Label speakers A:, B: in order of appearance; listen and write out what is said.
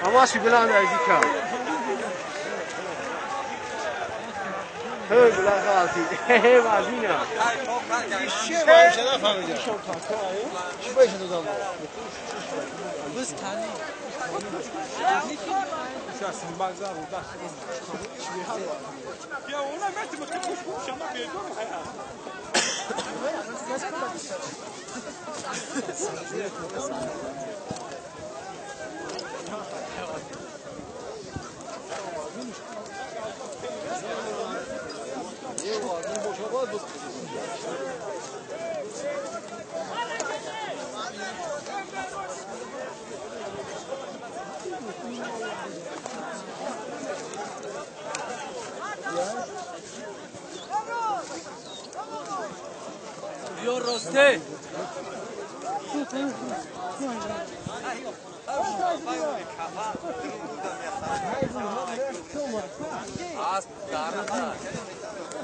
A: هماشي بلان عايزك هي بلا خالتي هي مازينا
B: شي ما مش انا فاهم شو بايش هذا
C: بس ثاني
D: Io roste.